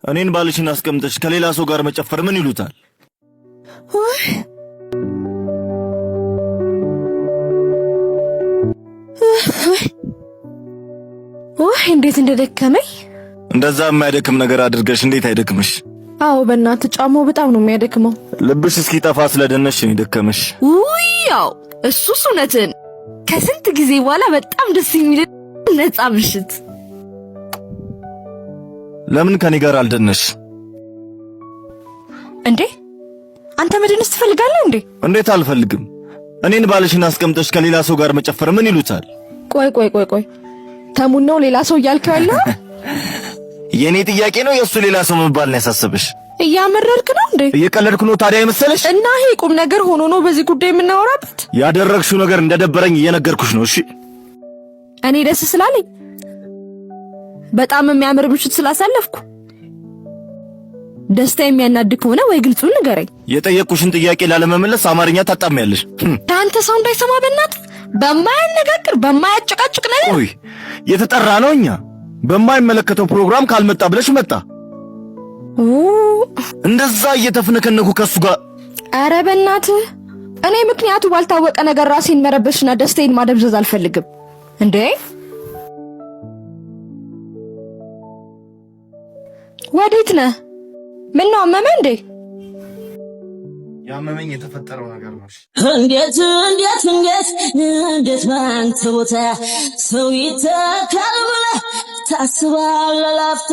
እኔን ባልሽን አስቀምጠሽ ከሌላ ሰው ጋር መጨፈር ምን ይሉታል? ውይ ውይ፣ እንዴት እንደደከመኝ። እንደዛ የማያደክም ነገር አድርገሽ እንዴት አይደክምሽ? አዎ በእናትህ ጫማው በጣም ነው የሚያደክመው። ልብሽ እስኪጠፋ ስለደነሽ ነው የደከመሽ። ውይ ያው እሱስ እውነትን። ከስንት ጊዜ በኋላ በጣም ደስ የሚል ነፃ ምሽት። ለምን ከኔ ጋር አልደነሽ? እንዴ አንተ መደነስ ትፈልጋለህ እንዴ? እንዴት አልፈልግም። እኔን ባልሽን አስቀምጠሽ ከሌላ ሰው ጋር መጨፈር ምን ይሉታል? ቆይ ቆይ ቆይ ቆይ፣ ተሙን ነው ሌላ ሰው እያልከው ያለው? የኔ ጥያቄ ነው የእሱ ሌላ ሰው መባል ነው ያሳሰበሽ? እያመረርክ ነው እንዴ? እየቀለድኩ ነው ታዲያ የመሰለሽ? እና ይሄ ቁም ነገር ሆኖ ነው በዚህ ጉዳይ የምናወራበት? ያደረግሽው ነገር እንደደበረኝ እየነገርኩሽ ነው። እሺ። እኔ ደስ ስላለኝ፣ በጣም የሚያምር ምሽት ስላሳለፍኩ ደስታ የሚያናድ ከሆነ ወይ ግልጹን ንገረኝ። የጠየቅኩሽን ጥያቄ ላለመመለስ አማርኛ ታጣሚያለሽ። አንተ ሰው እንዳይሰማ በእናትህ በማያነጋግር በማያጨቃጭቅ ነገር። ቆይ የተጠራ ነው እኛ በማይመለከተው ፕሮግራም ካልመጣ ብለሽ መጣ። እንደዛ እየተፍነከነኩ ከሱ ጋር። ኧረ በእናትህ እኔ ምክንያቱ ባልታወቀ ነገር ራሴን መረበሽና ደስታዬን ማደብዘዝ አልፈልግም። እንዴ ወዴት ነህ? ምን ነው አመመህ እንዴ? ያመመኝ የተፈጠረው ነገር ነው። እንዴት እንዴት እንዴት እንዴት ባንተ ቦታ ሰው ይተካል ብለህ ታስባለህ ላፍታ?